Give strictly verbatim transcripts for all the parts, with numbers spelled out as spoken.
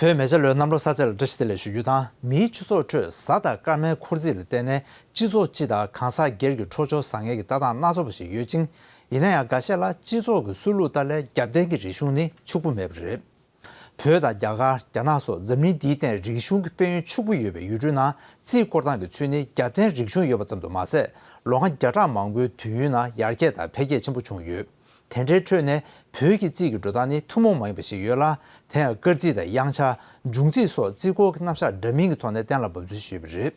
བོད་མེ་བྱ་ལོའི་གནམ་ལོ་གསར་ཚེས་ལ་བཀྲ་ཤིས་བདེ་ལེགས་ཞུ་རྒྱུ་དང་། མིའི་སྤྱི་ཚོགས་ཁྲོད་གཟའ་དང་སྐར་མའི་འཁོར་རྩིས་ལ་བརྟེན་ནས་སྤྱི་ཚོགས་སྤྱི་དང་གང་ཟག་སྒེར་གྱི་འཕྲོད་སྦྱོར་བཟང་ངན་གྱི་ལྟ་སྟངས་སྣ་ཚོགས་པ་ཞིག་ཡོད་ཅིང་། ཡིན་ན་ཡང་འགའ་ཤས་ལ་སྤྱི་ཚོགས་ཀྱི་སྲོལ་ལུགས་ལྟར་ལས་རྒྱབ་རྟེན་གྱི་རིག་གཞུང་ནི་ཕྱུག་པོ་མེད་པ་རེད། བོད་དང་རྒྱ་གར། རྒྱ་ནག་སོགས་འཛམ་གླིང་འདིའི་སྟེང་རིག་གཞུང་གི་དཔལ་ཡོན་ཕྱུག་པོ་ཡོད་པའི་ཡུལ་གྲུའི་ནང་རྩིས་སྐོར་སྟངས་ཀྱི་ཚུལ་ནི་རྒྱབ་རྟེན་རིག་གཞུང་ཡོད་པ་ཙམ་དུ་མ་ཟད། ལོ་ངོ་བརྒྱ་ཕྲག་མང་པོའི་དུས་ཡུན་ནང་ཡར་རྒྱས་དང་འཕེལ་རྒྱས་ཆེན་པོ་བྱུང་ཡོད། དེ་འདྲའི་ཁྲོད་ནས་བོད་ཀྱི་རྩིས་ཀྱི་འགྲོ་སྟངས་ནི་ཐུན་མོང་མ་ཡིན་པ་ཞིག་ཡོད་ལ། དེ་ཡང་སྐར་རྩིས་དང་དབྱངས་འཆར། འབྱུང་རྩིས་སོགས་རྩིས་སྐོར་གྱི་རྣམ་གཞག་འདྲ་མིན་གྱི་ཐོག་ནས་གཏན་ལ་ཕབ་ཚུལ་ཞུས་པ་རེད།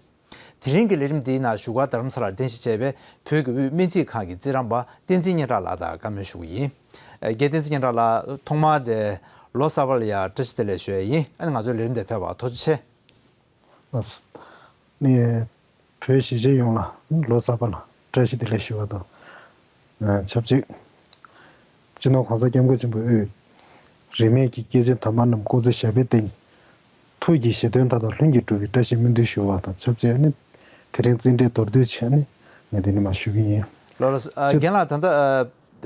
དེ་རིང་གི་ལས་རིམ་འདིའི་ནང་བཞུགས་སྒར་རྡ་རམ་ས་ལར་རྟེན་གཞི་བྱས་པའི་བོད་ཀྱི་དབུས་སྨན་རྩིས་ཁང་གི་རྩིས་རམས་པ་བསྟན་འཛིན་སྙན་གྲགས་ལགས་དང་བཀའ་མོལ་ཞུ་གི་ཡིན། ཨ། རྒན་བསྟན་འཛིན་སྙན་གྲགས་ལགས། ཐོག་མར་དེ་ལོ་གསར་པ་ལ་ཡང་བཀྲ་ཤིས་བདེ་ལེགས་ཞུ་ཡ་ཡིན། ཨ་ནི་ང་ཚོའི་ལས་རིམ་དེར་ཕེབས་པར་ཐུགས་རྗེ་ཆེ། ལགས་སོ། ནི། བོད་གཞིས་བྱེས་ཡོངས་ལ་ལོ་གསར་པ་ལ་བཀྲ་ཤིས་བདེ་ལེགས་ཞུ་བ་དང་། ཨ། ཆབས་ཅིག་སྤྱི་ནོར་གོང་ས་སྐྱབས་མགོན་ཆེན་པོས་དབུས་རིས་མེད་ཀྱི་སྐྱེས་ཆེན་དར་མ་རྣམས་སྐུ་ཚེ་ཞབས་པད་བརྟན། ཐུགས་ཀྱི་བཞེད་དོན་མཐའ་དག་ལྷུན་གྱིས་གྲུབ་པའི་བཀྲ་ཤིས་སྨོན་འདུན་ཞུ་བ་དང་ཆབས་ཅིག་ནི། དེ་རིང་རྩིས་འབྲས་མདོར་བསྡུས་བྱས་ནས་ངས་འདི་ནས་མར་ཞུ་གི་ཡིན། ལགས་ལགས། ཨ། རྒན་ལགས། ད་ལྟ།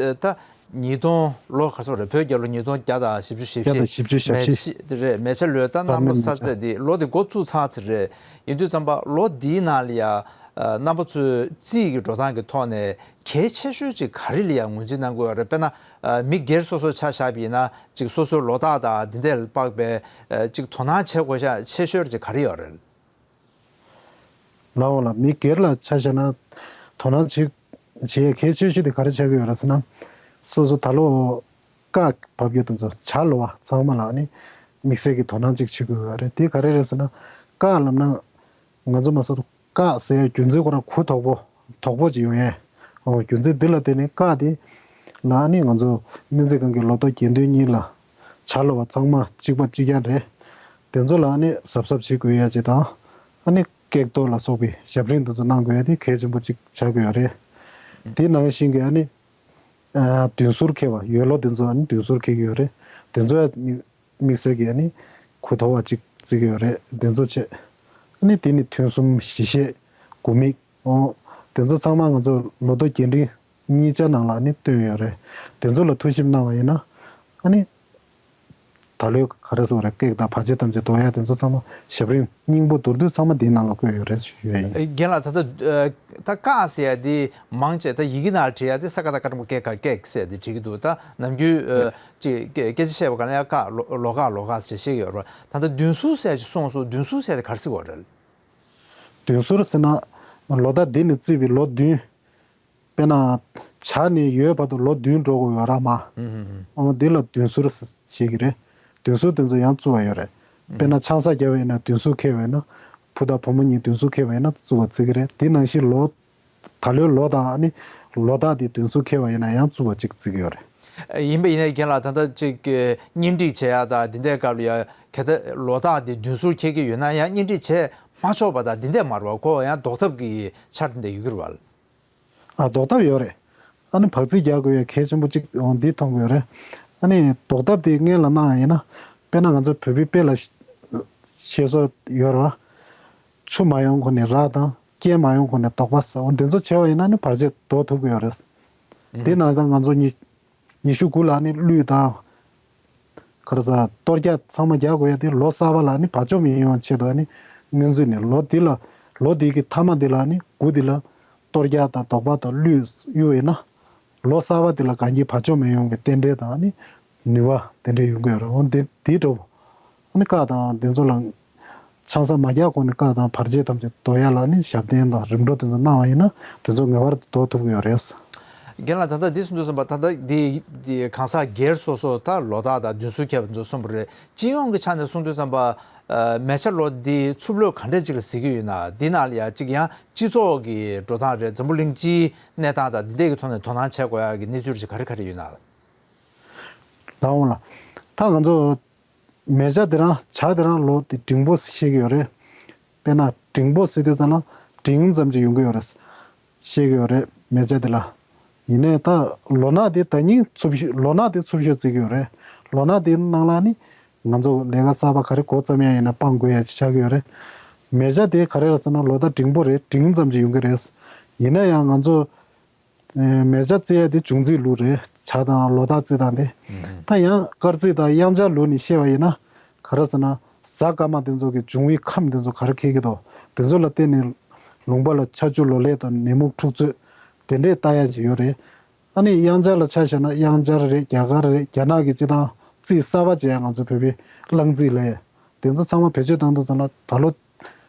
ཨ། ད་ཉིས་སྟོང་ལོ་ག་ཚོད་རེད། བོད་རྒྱལ་ལོ་ཉིས་སྟོང་བརྒྱ་དང་བཞི་བཅུ་ཞེ་བཞི། བརྒྱ་དང་བཞི་བཅུ་ཞེ་བཞི། མེ་བྱ་རེད། མེ་བྱ་ལོའི་ད་གནམ་ལོ་གསར་ཚེས་འདི་ལོ་འདི་འགོ་བཙུགས་ཚར་ཚར་རེད། ཡིན་དུས་ཙམ་པ་ལོ་འདིའི་ནང་ལ་ཡ། ཨ། རྣམ་པ་ཚོས་རྩིས་ཀྱི་འགྲོ་སྟངས་ཀྱི་ཐོག་ནས་གལ་ཆེ་ཤོས་ཅིག་ག་རེ་ལ་ཡ་ངོས་འཛིན་གནང་དགོས་རེད། དཔེར་ན། ཨ། མི་སྒེར་སོ་སོ་ཆ་བཞག་པ་ཡིན་ན་ཅིག་སོ་སོའི་ལོ་རྟགས་དང་འདི་འདྲ་ལ་དཔག་པའི། ཨ། ཅིག་དོ་སྣང་བྱེད་དགོས་ཤ་ཆེ་ཤོས་ཅིག་ག་རེ་ཡོད་རེད། ལགས་འོང་ལགས། མི་སྒེར་ལ་ཆ་བཞག་ན་དོ་སྣང་བྱེད་བྱེད་ཡས་གལ་ཆེ་ཤོས་དེ་ག་རེ་ཆགས་ཀྱི་ཡོད་རེད་ཟེར་ན། སོ་སོ་ད་ལོ་སྐག་བབས་ཡོད་དེ་ཚོ་བྱ་ལོ་བ་ཚང་མ་ལ་ནི་དམིགས་བསལ་གྱི་དོ་སྣང་ཅིག་བྱེད་དགོས་ཡོད་རེད། དེ་ག་རེ་རེད་ཟེར་ན། སྐག་ལབ་ན་ང་ཚོ་མ་སོ་སྐག་ཟེར་ཡ་རྒྱུ་མཚན་ཁོ་རང་གུ་དོག་པོ་དོག་པོ་ཅིག་ཡོང་ཡས། འོ། རྒྱུ་མཚན་འདི་ལ་བརྟེན་ནས་སྐག་དེ་ལ་ནི་ང་ཚོ་སྨན་རྩིས་ཁང་གི་ལོ་ཐོ་དགེ་འདུན་གཉིས་ལ་བྱ་ལོ་བ་ཚང་མ་གཅིག་པ་གཅིག་རྐྱང་རེད། དེ་ཚོ་ལ་ནི་གཟབ་གཟབ་བྱེད་དགོས་ཡ་ཅིག་དང་། ཨ་ནི་སྐག་ཐོ་ལ་སོགས་པའི་ཞབས་རིམ་དེ་ཚོ་གནང་དགོས་ཡ་དེ་གལ་ཆེན་པོ་གཅིག་ཆགས་ཀྱི་ཡོད་རེད། དེ་ནང་བཞིན་གྱི་ཨ་ནི། ཨ། བདུན་ཟུར་འཁེལ་བ། ཡོས་ལོ་དེ་ཚོ་ཨ་ནི་བདུན་ཟུར་འཁེལ་གྱི་ཡོད་རེད། དེ་ཚོ་ཡ་དམིགས་དམིགས་བསལ་གྱི་ཨ་ནི་གུ་དོག་པ་གཅིག་བརྩི་གི་ཡོད་རེད། དེ་ཚོ་བྱས། ཨ་ནི་དེ་ནི་ཐུན་གསུམ་བཞི་ཤད་དགུ་དམིགས། འོ། དེ་ཚོ་ཚང་མ་ང་ཚོ་ལོ་ཐོ་རྒྱས་འབྲིང་གཉིས་ཆ་ནང་ལ་ནི་བཏོན་ཡོད་རེད། དེ་ཚོ་ལ་ཐུགས་ཞིབ་གནང་བ་ཡིན་ན། ཨ་ནི། ད་ལོའི་ག་རེ་ཟེར་དགོས་རེད། སྐག་དང་བར་ཆད་ཐམས་ཅད་འདོར་ཡ་དེ་ཚོ་ཚང་མ་ཞབས་རིམ་སྙིང་པོ་མདོར་བསྡུས་ཚང་མ་འདིའི་ནང་ལ་བཀོད་ཡོད་རེད་ཞུ་ཡ་ཡིན། ཨེ། རྒན་ལགས། ད་ལྟ། ཨ། ད་སྐག་ཟེར་ཡ་དེ་མང་ཆེ་ད་ཡི་གེ་ནང་བྲིས་ཡ་དེ་ས་ཀ་བཏགས་སྐ་འགྲེང་བུ་སྐེ་ག་སྐག་ཟེར་དེ་བྲིས་ཀྱི་འདུག་ད་ནམ་རྒྱུན། ཨ། ཅིག་སྐད་སྐད་ཆ་བཤད་པ་ག་ལ་ཡ་སྐག་ལོ་ལོ་སྐག་ལོ་སྐག་ཟེར་བཤད་ཀྱི་ཡོད་རེད་པ། ད་ལྟ་བདུན་ཟུར་ཟེར་ཅིག་གསུངས་སོང་། བདུན་ཟུར་ཟེར་དེ་ག་རེ་ཟེར་དགོས་རེད། བདུན་ཟུར་ཟེར་ན་ལོ་ཟླ་འདི་ནས་བརྩིས་པའི་ལོ་བདུན། དཔེར་ན། བྱ་ནས་ཡོས་བར་དུ་ལོ་བདུན་འགྲོ་དགོས་ཡོད་ར་མ། ཨོ། འདི་ལ་བདུན་ཟུར་ཟེར་གྱི་རེད། བདུན་ཟུར་དེ་ཚོ་ཡང་བཙུགས་པ་ཡོད་རེད། དཔེར་ན་ཆང་ས་བརྒྱབ་པ་ཡིན་ན་བདུན་ཟུར་འཁེལ་བ་ཡིན་ན། བུ་དང་བུ་མོ་གཉིས་བདུན་ཟུར་འཁེལ་བ་ཡིན་ན་བཙུགས་པ་བརྩི་གི་རེད། དེ་ནང་བཞིན་ལོ། ད་ལོའི་ལོ་དང་ཨ་ནི་ལོ་རྟགས་དེ་བདུན་ཟུར་འཁེལ་བ་ཡིན་ན་ཡང་བཙུགས་པ་གཅིག་བརྩི་གི་ཡོད་རེད། ཡིན་པ་ཡིན་ན་རྒན་ལགས། ད་ལྟ་ཅིག་གི་གཉེན་སྒྲིག་བྱེད་ཡ་དང་འདི་འདྲའི་སྐབས་ལ་ཡ་གལ་ཏེ་ལོ་རྟགས་དེ་བདུན་ཟུར་འཁེལ་གྱི་ཡོད་ན་ཡང་གཉེན་སྒྲིག་བྱེད་མ་ཆོག་པ་དང་འདི་འདྲས་མ་རེད་པ། ཁོ་ཡང་ཟློག་ཐབས་ཀྱི་འཆར་དེ་འདྲ་ཡོད་ཀྱི་རེད་པ། ཨ། ཟློག་ཐབས་ཡོད་རེད། ཨ་ནི་བག་རྩིས་རྒྱག་དགོས་ཡ་གལ་ཆེན་པོ་གཅིག་འོང་འདི་མཐོང་གི་ཡོད་རེད། ཨ་ནི་ཟློག་ཐབས་དེ་སྔོན་ལ་གནང་བ་ཡིན་ན། དཔེར་ན་ང་ཚོ་བོད་པའི་དཔེ་ལ་བཤད་སྲོལ་ཡོད་རེད་པ། ཆུ་མ་ཡོང་གོང་ནས་རགས་དང་། རྐྱེན་མ་ཡོང་གོང་ནས་ཟློག་པ་ཟེར། འོ། འདི་ཚོ་བྱས་པ་ཡིན་ན་ནི་བར་ཆད་ཟློག་ཐུབ་ཀྱི་ཡོད་རེད། དེ་ནང་ད་ང་ཚོ་ཉི་ཉི་ཤུ་དགུ་ལ་ནི་གླུད་དང་། ག་རེ་ཟ། གཏོར་རྒྱག་ཚང་མ་རྒྱག་དགོས་ཡ་དེ་ལོ་གསར་པ་ལ་ནི་བག་བཅོམ་མི་ཡོང་ཆེད་དུ་ནི་སྔོན་ཚུད་ནས་ལོ་འདི་ལ། ལོ་འདི་གི་མཐའ་མ་འདི་ལ་ནི་དགུ་འདི་ལ་གཏོར་རྒྱག་དང་ཟློག་པ་དང་གླུད་གཡུག་ཡིན་ན། ལོ་གསར་པ་འདི་ལ་གང་གི་བག་བཅོམ་མི་ཡོང་གི་རྟེན་འབྲེལ་དང་ནི་ནུས་པ་དེ་འདྲ་ཡོང་གི་ཡོད་རེད། འོ། འདི་འདི་འདྲ་བོ། ཨ་ནི་སྐག་དང་འདི་ཚོ་ལ། ཆང་ས་མ་རྒྱག་གོང་ནས་སྐག་དང་བར་ཆད་ཐམས་ཅད་ཟློག་ཡ་ལ་ནི་ཞབས་བརྟན་དང་རིམ་གྲོ་དེ་ཚོ་གནང་བ་ཡིན་ན་དེ་ཚོ་ངེས་པར་དུ་ཟློག་ཐུབ་ཀྱི་ཡོད་རེད། རྒན་ལགས། ད་ལྟ་འདི་གསུངས་དུས་ཙམ་པ། ད་ལྟ་འདི་འདི་གང་ཟག་སྒེར་སོ་སོ་ད་ལོ་རྟགས་དང་བདུན་ཟུར་འཁེལ་བ་ཚོ་གསུངས་པ་རེད། སྤྱི་ཡོངས་ཀྱི་ཆ་ནས་གསུངས་དུས་ཙམ་པ། ཨ། མེ་བྱ་ལོ་འདི་འཚུབ་ལོས་ག་འདྲས་ཅིག་ལ་གཟིགས་ཀྱི་ཡོད་ན། འདི་ནང་ལ་ཡ་གཅིག་ཡང་སྤྱི་ཚོགས་ཀྱི་འགྲོ་སྟངས་རེད། འཛམ་བུ་གླིང་སྤྱིའི་གནས་སྟངས་དང་འདི་འདྲས་ཀྱི་ཐོག་ནས་དོ་སྣང་བྱེད་དགོས་ཡ་གི་གནས་ཚུལ་ཅིག་ག་རེ་ག་རེ་ཡོད་ན། ལགས་འོང་ལགས། ད་ང་ཚོ། མེ་བྱ་དེ་རང་བྱ་དེ་རང་ལོ་དེ་འབྲིང་པོ་བཤད་ཀྱི་ཡོད་རེད། དཔེར་ན་འབྲིང་པོ་ཟེར་དུས་ཙམ་ལ་འབྲིང་ཙམ་ཅིག་ཡོང་གི་ཡོད་རེད། བཤད་ཀྱི་ཡོད་རེད་མེ་བྱ་དེ་ལ། ཡིན་ནའི་ད་ལོ་ནག་དེ་ད་ཉིན་འཚུབ་ཤོས། ལོ་ནག་དེ་འཚུབ་ཤོས་བརྩི་གི་ཡོད་རེད། ལོ་ནག་དེ་ནང་ལ་ནི་ང་ཚོ་ལས་ཀ་གསར་པ་ག་རེ་འགོ་བརྩམ་ཡ་ཡིན་ན་སྤང་དགོས་ཡ་ཅིག་ཆགས་ཀྱི་ཡོད་རེད། མེ་བྱ་དེ་ག་རེ་རེད་ཟེར་ན་ལོ་ཟླ་འབྲིང་པོ་རེད། འབྲིང་ཙམ་ཅིག་ཡོང་གི་རེད། ཡིན་ན་ཡང་ང་ཚོ། ཨེ། མེ་བྱ་བརྩི་ཡ་དེ་འབྱུང་རྩིས་ལུགས་རེད། བྱ་དང་ལོ་རྟགས་བརྩི་སྟངས་དེ། ཨུ་ཧུ། ད་ཡང་སྐར་རྩིས་དང་དབྱངས་འཆར་ལུགས་ནས་བཤད་པ་ཡིན་ན། ག་རེ་ཟེར་ན། གཟའ་སྐར་མ་དེ་ཚོ་གི་འབྱུང་བའི་ཁམས་དེ་ཚོ་ག་རེ་འཁེལ་གྱི་འདུག་དེ་ཚོ་ལ་བརྟེན་ནས་ལུང་པ་ལ་ཆར་ཆུ་ལོ་ལེགས་དང་ནད་མུག་འཁྲུག་རྩོད་དེ་འདྲས་ལྟ་ཡ་ཅིག་ཡོད་རེད། ཨ་ནི་དབྱངས་འཆར་ལ་ཆ་བཞག་ན་དབྱངས་འཆར་རེད། རྒྱ་གར་རེད། རྒྱ་ནག་གི་སྤྱི་བཏང་རྩིས་གསར་པ་བྱས་ང་ཚོ་བོད་པའི་གླང་རྩིས་ལབ་ཡ་དེ་ཚོ་ཚང་མ་བེད་སྤྱོད་བཏང་དུས་ཙམ་ལ་ད་ལོ་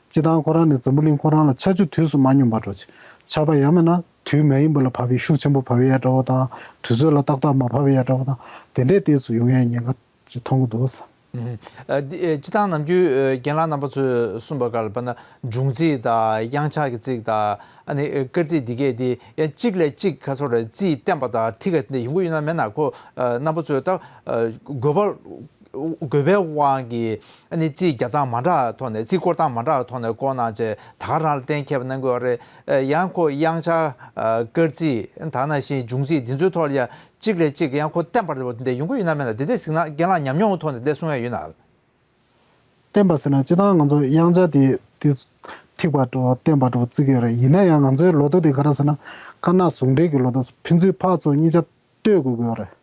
སྤྱི་བཏང་ཁོ་རང་ནས་འཛམ་བུ་གླིང་ཁོ་རང་ལ་ཆར་ཆུ་དུས་སུ་མ་སྙོམས་པ་འགྲོ་ཆེ། ཆར་པ་ཡང་མིན་ན་དུས་མ་ཡིན་པ་ལ་བབས་པའི་ཤུགས་ཆེན་པོ་བབས་ཡ་འདྲ་བོ་དང་དུས་ཚོད་ལ་ཏག་ཏག་མ་བབས་ཡ་འདྲ་བོ་དང་དེ་འདྲའི་ལྟས་སུ་ཡོང་ཡ་ཉེན་ཁ་ཅིག་མཐོང་གི་འདུག་ཨ། འདི་ཨེ་སྤྱི་བཏང་ནམ་རྒྱུན་ཨེ་རྒན་ལགས་རྣམ་པ་ཚོས་གསུངས་པ་ལྟར་དཔེར་ན་འབྱུང་རྩིས་དང་དབྱངས་འཆར་གྱི་རྩིས་དང་ཨ་ནི་ཨེ་སྐར་རྩིས་འདི་གས་འདི་ཡང་གཅིག་ལས་གཅིག་ཁ་སོ་རེ་རྩིས་བརྟན་པ་དང་ཐིག་ག་འདི་ཡོང་གི་ཡོད་ན་མེད་ན་ཁོ་ཨ་རྣམ་པ་ཚོས་ད་ཨ་དགོས་པ་དགོས་པའི་དབང་གིས་ཨ་ནི་རྩིས་རྒྱག་སྟངས་མ་འདྲ་ཐོག་ནས་རྩིས་སྐོར་སྟངས་མ་འདྲ་ཐོག་ནས་སྐོར་གནང་བྱས་ད་ག་རང་ལ་གཏན་འཁེལ་བ་གནང་དགོས་རེད། ཨ་ཡང་ཁོ་དབྱངས་འཆར་ཨ་སྐར་རྩིས་ད་ནང་བཞིན་འབྱུང་རྩིས་འདི་ཚོའི་ཐོག་ལ་ཡང་གཅིག་ལས་གཅིག་ཡང་ཁོ་བརྟན་པར་འདི་འདྲ་ཡོང་གི་ཡོད་ན་མེད་ན་འདི་འདྲ་གཟིགས་ན་རྒན་ལགས་ཉམས་མྱོང་ཐོག་ནས་འདི་གསུང་ཡ་ཡོད་ན། བརྟན་པ་ཟེར་ན་སྤྱིར་བཏང་ང་ཚོ་དབྱངས་འཆར་དེ་དེ་ཐིག་པ་འགྲོ་བརྟན་པ་འགྲོ་བརྩི་གི་ཡོད་རེད། ཡིན་ན་ཡང་ང་ཚོའི་ལོ་ཐོ་དེ་ག་རེ་ཟེར་ན་དཀར་ནག་ཟུང་འབྲེལ་གྱི་ལོ་ཐོ་ཕན་ཚུན་ཕར་ཚུར་གཉིས་ཆ་ལྟོས་དགོས་ཀྱི་ཡོད་རེད།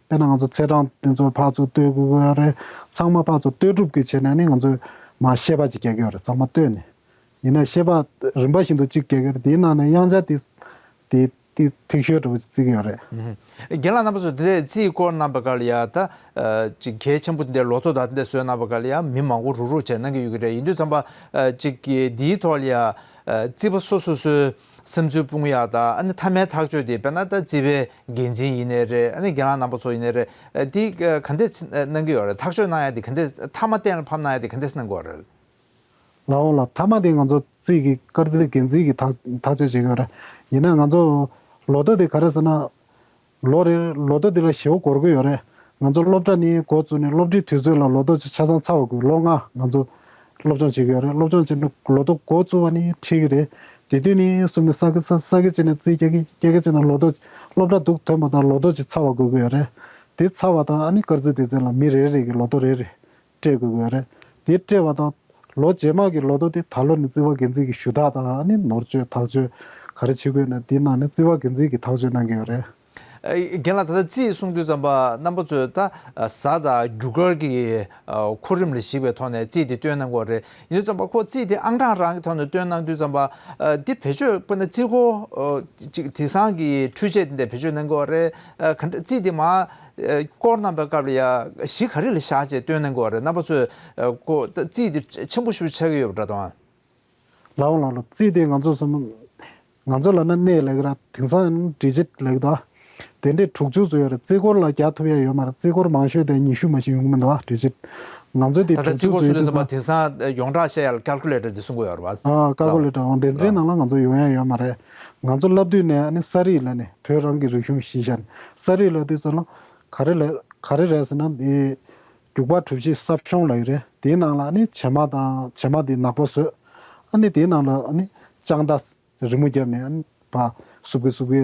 དཔེར་ན་ང་ཚོ་ཚེས་གྲངས་དེ་ཚོ་ཕར་ཚུར་ལྟོས་དགོས་ཀྱི་ཡོད་རེད། ཚང་མ་ཕར་ཚུར་ལྟོས་གྲུབ་ཀྱི་བྱས་ནས་ནི་ང་ཚོས་མར་ཤེས་པ་ཅིག་རྒྱག་གི་ཡོད་རེད། ཚང་མ་ལྟོས་ནས། ཡིན་ན་ཤེས་པ་རིམ་པ་བཞིན་དུ་གཅིག་རྒྱག་གི་རེད། དེའི་ནང་ནས་དབྱངས་འཆར་དེ་དེ་དེ་ཐིག་ཤོས་འདྲ་བོ་ཅིག་བརྩི་གི་ཡོད་རེད། ཨུ་ཧུ། རྒན་ལགས་རྣམ་པ་ཚོ་དེ་འདྲའི་རྩིས་སྐོར་གནང་བའི་སྐབས་ལ་ཡ་ད་ཨ་ཅིག་གལ་ཆེན་པོ་དེ་འདྲའི་ལོ་ཐོ་དང་དེ་འདྲ་བཟོས་གནང་བའི་སྐབས་ལ་ཡ་མི་མང་པོ་རུག་རུག་བྱས་གནང་གི་ཡོད་ཀྱི་རེད། ཡིན་དུས་ཙམ་པ་ཨ་ཅིག་གི་འདིའི་ཐོག་ལ་ཡ་ཨ་རྩིས་པ་སོ་སོ་སོའི་སེམས་ཚོར་སྤུངས་ཡ་དང་ཨ་ནི་མཐའ་མའི་ཐག་གཅོད་དེ་དཔེར་ན་ད་རྩིས་པའི་འགན་འཛིན་ཡིན་ནའི་རེད། ཨ་ནི་རྒན་ལགས་རྣམ་པ་ཚོ་ཡིན་ནའི་རེད། ཨ་འདི་ཨ་ག་འདྲས་གནང་གི་ཡོད་རེད། ཐག་གཅོད་གནང་ཡ་དེ་ག་འདྲས་མཐའ་མ་གཏན་ལ་ཕབ་གནང་ཡ་དེ་ག་འདྲས་གནང་གི་ཡོད་རེད། ལགས་འོང་ལགས། མཐའ་མ་དེ་ང་ཚོ་རྩིས་ཀྱི་སྐར་རྩིས་འགན་འཛིན་གྱིས་ཐག་ཐག་གཅོད་བྱེད་ཀྱི་ཡོད་རེད། ཡིན་ན་ང་ཚོ་ལོ་ཐོ་དེ་ག་རེ་ཟེར་ན། ལོ་རེ་ལོ་ཐོ་དེ་ལ་ཞེ་པོ་འགོར་གྱི་ཡོད་རེད། ང་ཚོ་སློབ་གྲྭ་ནས་འགོ་བཙུགས་ནས་སློབ་ཁྲིད་དུས་ཚོད་ལ་ལོ་ཐོ་ཆ་ཚང་ཚར་བ་དགོས། ལོ་ལྔ་ང་ཚོ་སློབ་སྦྱོང་བྱེད་ཀྱི་ཡོད་རེད། སློབ་སྦྱོང་བྱས་ནས་ལོ་ཐོ་འགོ་བཙུགས་པ་ནས་ཁྲིད་ཀྱི་རེད། དེ་དུས་ནས་བཟུང་ནས་ས་གི་ས་ས་གི་བྱས་ནས་རྩིས་རྒྱག་གི་རྒྱག་གི་བྱས་ནས་ལོ་ཐོ་སློབ་གྲྭ་འདུག་ཐོན་པ་དང་ལོ་ཐོ་ཅིག་ཚར་བ་དགོས་ཀྱི་ཡོད་རེད། དེ་ཚར་བ་དང་ཨ་ནི་སྐར་རྩིས་སྡེ་ཚན་ལ་མི་རེ་རེ་གི་ལོ་ཐོ་རེ་རེ་སྤྲད་དགོས་ཀྱི་ཡོད་རེད། དེ་སྤྲད་པ་དང་། ལོ་རྗེས་མ་གི་ལོ་ཐོ་དེ་ད་ལོ་ནས་རྩིས་པ་འགན་འཛིན་གྱི་ཞུ་དག་དང་ཨ་ནི་ནོར་བཅོས་ཐག་གཅོད་ག་རེ་བྱེད་དགོས་ན་དེའི་ནང་ནས་རྩིས་པ་འགན་འཛིན་གྱིས་ཐག་གཅོད་གནང་གི་ཡོད་རེད། ཨ་རྒན་ལགས། ད་ལྟ་རྩིས་གསུང་དུས་ཙམ་པ་རྣམ་པ་ཚོས་ད་གཟའ་དང་རྒྱུ་སྐར་གྱི་ཨ་འཁོར་རིམ་ལ་གཞིགས་པའི་ཐོག་ནས་རྩིས་དེ་སྟོན་གནང་གི་ཡོད་རེད། ཡིན་དུས་ཙམ་པ་ཁོ་རྩིས་དེ་ཨང་གྲངས་རང་གི་ཐོག་ནས་སྟོན་གནང་དུས་ཙམ་པ་ཨ་འདི་བེད་སྤྱོད་དཔེར་ན་རྩིས་འཁོར་ཨ་ཅིག་དེང་སང་གི་འཕྲུལ་ཆས་དེ་འདྲ་བེད་སྤྱོད་གནང་གི་ཡོད་རེད། ཨ་ག་འདྲ་རྩིས་དེ་མ་ཨ་སྐོར་གནང་བའི་སྐབས་ལ་ཡ་གཞི་ག་རེ་ལ་བཞག་བྱས་སྟོན་གནང་གི་ཡོད་རེད། རྣམ་པ་ཚོས་ཨ་ཁོ་ད་རྩིས་དེ་ཆེན་པོ་ཞེ་པོ་ཆགས་ཀྱི་ཡོད་པ་འདྲ་དང་། ལགས་འོང་ལགས་འོང་། རྩིས་དེ་ང་ཚོ་སོ་ང་ཚོ་ལབ་ན་གནས་ལབ་ཀྱི་ར། དེང་སང་ཡང་འགྲེལ་བྱེད་ལབ་ཀྱི་འདུག་དེ་འདྲའི་དྲུག་ཅུ་ཙམ་ཡོད་རེད། རྩིས་འཁོར་ལ་རྒྱག་ཐུབ་ཡ་ཡོད་མ་རེད། རྩིས་འཁོར་མང་ཤོས་དེ་ཉི་ཤུ་མ་ཞིག་ཡོང་གི་མི་འདུག་འགྲེལ་བྱེད། ང་ཚོ་དེ་ད་ལྟ་དྲུག་རྩིས་ཅུ་འཁོར་ཟེར་དུས་ཙམ་པ་ཙམ་དེང་སང་ཡོངས་གྲགས་བཤད་ཡ་ལ་ཀལ་ཀུ་ལེ་ཊར་དེ་གསུང་གི་ཡོད་རེད་བ། ཨ་ཀལ་ཀུ་ལེ་ཊར་འོང་དེ་འདྲའི་ནང་ལ་ང་ཚོ་ཡོང་ཡ་ཡོད་མ་རེད། ང་ཚོ་སློབ་དུས་ནས་ཨ་ནི་ས་རིས་ལབ་ནས་བོད་རང་གི་རིག་གཞུང་གཞི་བཞག་ནས་ས་རིས་ལབ་དུས་ཙམ་ལ་ག་རེ་ལབ་ག་རེ་རེད་ཟེར་ན་དེ། རྒྱུག་པ་གྲུ་བཞི་གསབ་གཞོང་ལབ་ཡོད་རེད། དེའི་ནང་ལ་ཨ་ནི་བྱེ་མ་དང་བྱེ་མ་དེ་ནག་པོ་བཟོས། ཨ་ནི་དེའི་ནང་ལ་ཨ་ནི་ལྕགས་མདའ་རི་མོ་བརྒྱབ་ནས་ཨ་ནི་ཕར་སུབ་ཀི་སུབ་ཀི་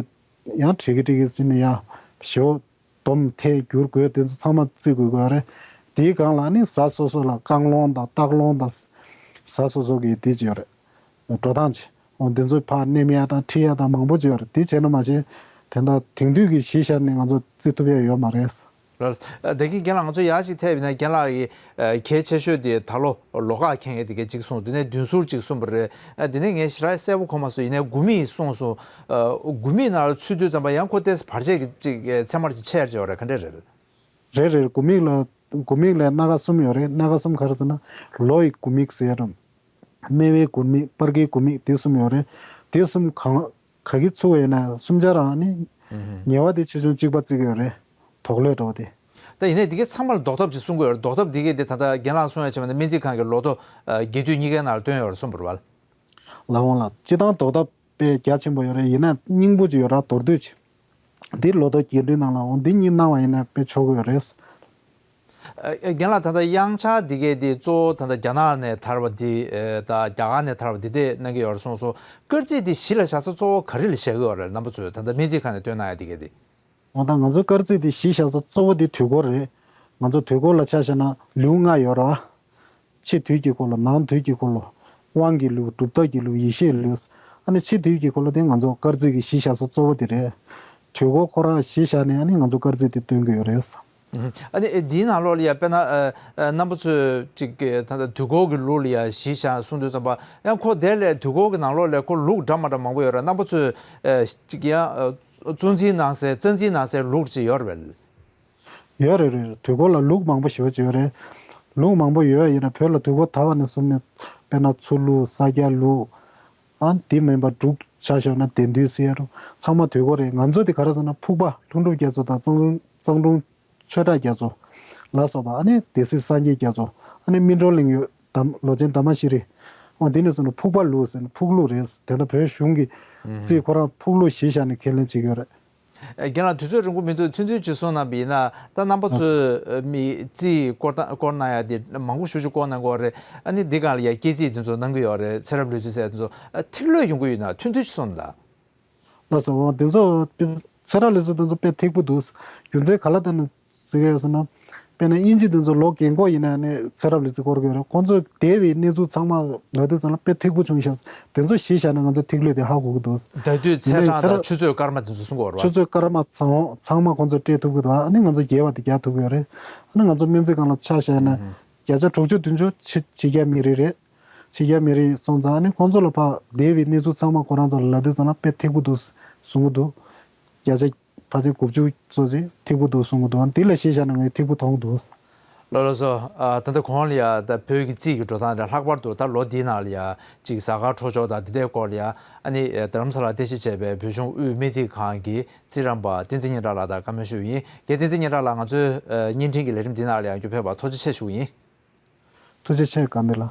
ཡང་བྲིས་ཀི་བྲིས་ཀི་ཟེར་ནས་ཡང་ཞེ་པོ་སྡོམ་ཐལ་བསྒྱུར་དགོས་དེ་ཚོ་ཚང་མ་བརྩི་དགོས་ཀྱི་ཡོད་རེད། དེའི་སྒང་ལ་ཨ་ནི་གཟའ་སོ་སོ་ལ་རྐང་ལོང་དང་སྟག་ལོང་དང་གཟའ་སོ་སོ་གི་དེ་ཅིག་ཡོད་རེད། འགྲོ་སྟངས་ཅིག་འོ་འདི་ཚོ་ཕར་མནན་ཡ་དང་ཁྲིད་ཡ་དང་མང་པོ་ཅིག་ཡོད་རེད། དེ་བྱས་ན་མ་གཞི་དེ་འདྲ་དེང་དུས་ཀྱི་གཞི་བཞག་ནས་ང་ཚོ་རྩིས་ཐུབ་ཡ་ཡོད་མ་རེད། ལགས། ད་གིན་རྒན་ལགས་ང་ཚོ་ཡར་ཞིག་ཐེབས་ཡིན་ན་རྒན་ལགས་ཀྱིས་ཨ་གལ་ཆེ་ཤོས་དེ་ད་ལོ་ལོ་ཁག་མཁྱེན་ཡས་དེ་གས་གཅིག་གསུངས། དེ་ནས་བདུན་ཟུར་གཅིག་གསུངས་པ་རེད། ཨ་དེ་ནས་ངས་ཞེ་དྲག་གསལ་པོ་གོ་མ་སོང་། ཡིན་ནའི་དགུ་མིག་གསུངས་སོང་། ཨ་དགུ་མིག་ནང་ལ་ཚུད་དུས་ཙམ་པ་ཡང་ཁོ་ཏོག་ཙམ་བར་ཆད་ཀྱི་གཅིག་ཚད་མར་གཅིག་ཆེ་ཡར་ཆེ་བ་རེད། ག་འདྲས་རེད། རེད་རེད། དགུ་མིག་ལ་དགུ་མིག་ལ་སྣ་ཁ་གསུམ་ཡོད་རེད། སྣ་ཁ་གསུམ་ག་རེ་ཟེར་ན་ལོ་ཡི་དགུ་མིག་ཟེར་ཡ་རེད། སྨེ་བའི་དགུ་མིག་སྤར་ཁའི་དགུ་མིག་དེ་གསུམ་ཡོད་རེད། དེ་གསུམ་གང་ག་གི་ཚུགས་པ་ཡིན་ན་གསུམ་ཆ་རང་ནི་ཨུ་ཧུ། ཉེ་བ་དེ་ཆེ་ཆུང་གཅིག་པ་བརྩི་གི་ཡོད་རེད། དོགས་ལོས་འདྲ་བོ་དེ། ད་ཡིན་ནའི་འདི་གའི་ཚང་མ་ལ་ལྡོག་ཐབས་ཅིག་གསུང་གི་ཡོད་རེད། ལྡོག་ཐབས་འདི་གའི་དེ་ད་ལྟ་རྒན་ལགས་གསུང་ཡ་བྱས་པ་ན་སྨན་རྩིས་ཁང་གི་ལོ་ཐོ་ཨ་རྒྱས་བསྡུས་གཉིས་ཀའི་ནང་ལ་བཏོན་ཡོད་རེད་གསུངས་པ་རེད་བ། ལགས་འོང་ལགས། སྤྱིར་བཏང་ལྡོག་ཐབས་དཔེ་རྒྱ་ཆེན་པོ་ཡོད་རེད། ཡིན་ན་སྙིང་པོ་ཅིག་ཡོད་ར། མདོར་བསྡུས་ཅིག་འདི་ལོ་ཐོ་རྒྱས་བསྡུས་ནང་ལ་འོང་འདི་གཉིས་གནང་བ་ཡིན་ན་དཔེ་ཆོག་གི་ཡོད་རེད། ཨ་རྒན་ལགས། ད་ལྟ་དབྱངས་འཆར་འདི་གའི་འདི་གཙོ་བོ་ད་ལྟ་རྒྱ་ནག་ནས་དར་བ་འདི་ཨེ་ད་རྒྱ་གར་ནས་དར་བ་འདི་འདྲས་གནང་གི་ཡོད་རེད་གསུངས་སོང་། སྐར་རྩིས་འདི་གཞི་ལ་བཞག་ས་གཙོ་བོ་ག་རེ་ལ་བཞག་གི་ཡོད་རེད། རྣམ་པ་ཚོས་ད་ལྟ་སྨན་རྩིས་ཁང་ནས་སྟོན་གནང་ཡ་འདི་གའི་འདི། འོ་ད་ང་ཚོ་སྐར་རྩིས་འདི་གཞི་བཞག་ས་གཙོ་བོ་འདི་དུས་འཁོར་རེད། ང་ཚོ་དུས་འཁོར་ལ་ཆ་བཞག་ན་ལེའུ་ལྔ་ཡོད་རེད་བ། ཕྱི་དུས་ཀྱི་འཁོར་ལོ། ནང་དུས་ཀྱི་འཁོར་ལོ། དབང་གི་ལེའུ། གྲུབ་མཐའ་གྱི་ལེའུ། ཡེ་ཤེས་ལེའུ། ཨ་ནི་ཕྱི་དུས་ཀྱི་འཁོར་ལོ་དེ་ང་ཚོ་སྐར་རྩིས་ཀྱི་གཞི་བཞག་ས་གཙོ་བོ་དེ་རེད། དུས་འཁོར་ཁོ་རང་གཞི་བཞག་ནས་ཨ་ནི་ང་ཚོ་སྐར་རྩིས་དེ་སྟོན་གྱི་ཡོད་རེད། ཨ་ནི་འདིའི་ནང་ལོགས་ལ་ཡ་དཔེར་ན་རྣམ་པ་ཚོས་ཅིག་གི་ད་ལྟ་དུས་འཁོར་གྱི་ལུགས་ལ་ཡ་གཞི་བཞག་གསུང་དུས་ཙམ་པ་ཡང་ཁོ་དེ་ལས་དུས་འཁོར་གྱི་ནང་ལོགས་ལ་ཁོ་ལུགས་འདྲ་མ་འདྲ་མང་པོ་ཡོད་རེད། རྣམ་པ་ཚོས་ཅིག་ཡང་གཙོ་འཛིན་གནང་སའི་རྩ་འཛིན་གནང་སའི་ལུགས་ཅིག་ཡོད་རེད་པས། ཡོད་རེད་རེད། དུས་འཁོར་ལ་ལུགས་མང་པོ་ཞེ་པོ་ཅིག་ཡོད་རེད། ལུགས་མང་པོ་ཡོད་ཡིན་ན་བོད་ལ་དུས་འཁོར་དར་བ་ནས་བཟུང་ནས་དཔེར་ན་ཚུར་ལུགས་ས་སྐྱ་ལུགས། ཨ་དེ་མིན་པ་འབྲུག་ཆ་བཞག་ན་དེང་དུས་ཟེར་ཡ་རུ་ཚང་མ་དུས་འཁོར་རེད། ང་ཚོ་དེ་ག་རེ་ཟེར་ན་ཕུག་པ་ལྷུན་གྲུབ་རྒྱ་མཚོ་དང་གཙང་གཙང་སྒྲུང་ཆོས་གྲགས་རྒྱ་མཚོ་ལ་སོགས་པ། ཨ་ནི་སྡེ་སྲིད་སངས་རྒྱས་རྒྱ་མཚོ། ཨ་ནི་སྨིན་གྲོལ་གླིང་ཡོད་དམ་ལོ་ཆེན་དྷརྨ་ཤྲཱི། འོ་འདི་ནས་བཟུང་ནས་ཕུག་པ་ལུགས་ཟེར་ན་ཕུག་ལུགས་རེད། དེ་ལྟ་བོད་གཞུང་གི་རྩིས་ཁོ་རང་ཕུག་ལུགས་གཞི་བཞག་ནས་ཁས་ལེན་བྱེད་ཀྱི་ཡོད་རེད། རྒན་ལགས་དུས་ཚོད་རིང་པོ་མི་འདུག་ཐུང་ཐུང་ཅིག་གསུང་གནང་པ་ཡིན་ན། ད་རྣམ་པ་ཚོས་མི་རྩིས་སྐོར་སྐོར་གནང་ཡ་དེ་མང་པོ་ཞེ་པོ་ཅིག་སྐོར་གནང་གི་ཡོད་རེད། ཨ་ནི་འདི་སྒང་ལ་ཡ་སྐྱེས་རྩིས་དེ་ཚོ་གནང་གི་ཡོད་རེད། ཚེ་རབས་ལུས་རྩིས་ཟེར་དེ་ཚོ་ཨ་ཐིག་ལོས་ཡོང་གི་ཡོད་ན་ཐུང་ཐུང་ཅིག་གསུང་དང་། ལགས་སོ། འོ་དེ་ཚོ་དཔེ་ཚེ་རབས་ལུས་རྩིས་དེ་ཚོ་དཔེ་ཐིག་པོ་འདུག་རྒྱུ་མཚན་ག་ལ་བརྟེན་ནས་ཟེར་གྱི་ཡོད་ཟེར་ན། དཔེར་ན་དབྱིན་ཇི་དེ་ཚོ་ལོ་རྒན་གོག་ཡིན་ན་ནི་ཚེ་རབས་ལུས་རྩིས་སྐོར་གྱི་རེད། ཁོང་ཚོས་འདས་པའི་གནས་ཚུལ་ཚང་མ་ལབ་དུས་ཙམ་ལ་དཔེ་ཐིག་པོ་བྱུང་ཤག་དེ་ཚོ་གཞི་བཞག་ན་ང་ཚོ་ཐིག་ལོས་དེ་ཧ་གོ་གི་འདུག་ད་དུས་ཚེས་ཡིན་ནའི་གྲངས་ཚེ་དང་རབས་ཆུ་ཚོད་སྐར་མ་དེ་ཚོ་གསུང་གི་ཡོད་རེད་ཆུ་པ། ཚོད་སྐར་མ་ཚང་ཚང་མ་ཁོང་ཚོས་སྤྲད་ཐུབ་ཀྱི་འདུག་ཨ་ནི་ང་ཚོ་རྒྱས་པ་དེ་རྒྱག་ཐུབ་ཀྱི་ཡོད་རེད། ཨ་ནི་ང་ཚོ་སྨན་རྩིས་སྒང་ལ་ཆ་བཞག་ན་བརྒྱ་ཆ་དྲུག་ཅུ་བདུན་ཅུ་ཕྱི་ཕྱི་རྒྱལ་མི་རིགས་རེད། ཕྱི་རྒྱལ་མི་རིགས་སོང་ཙང་ཨ་ནི་ཁོང་ཚོ་ལ་ཕར་འདས་པའི་གནས་ཚུལ་ཚང་མ་ཁོ་རང་ཚོ་ལ་ལབ་དུས་ཙམ་ལ་དཔེ་ཐིག་པོ་འདུག་གསུང་གི་འདུག་བརྒྱ་ཆ་ཕལ་ཆེར་དགུ་བཅུ་ཙམ་ཞིག་ཐིག་པོ་འདུག་གསུང་གི་འདུག་འདི་ལ་གཞི་བཞག་ན་ངས་ཐིག་པོ་མཐོང་འདུག་ལགས་ལགས་སོ། ཨ་ད་ལྟ་གོང་ལ་ཡ་ད་བོད་ཀྱི་རྩིས་ཀྱི་འགྲོ་སྟངས་རེད། ལྷག་པར་དུ་ད་ལོ་འདིའི་ནང་ལ་ཡ་ཅིག་གཟའ་སྐར་འཕྲོད་སྦྱོར་དང་འདི་འདྲའི་སྐོར་ལ་ཡ་ཨ་ནི་རྡ་རམ་ས་ལར་རྟེན་གཞི་བྱས་པའི་བོད་གཞུང་དབུས་སྨན་རྩིས་ཁང་གི་རྩིས་རམས་པ་བསྟན་འཛིན་སྙན་གྲགས་ལགས་དང་བཀའ་མོལ་ཞུས་ཡིན། རྒན་བསྟན་འཛིན་སྙན་གྲགས་ལགས་ང་ཚོའི་བརྙན་འཕྲིན་གྱི་ལས་རིམ་འདི་ནང་ལ་ཡང་བསྐྱར་ཕེབས་པར་ཐུགས་རྗེ་ཆེ་ཞུ་ཡིན། ཐུགས་རྗེ་ཆེ་དགའ་མེད་ལགས།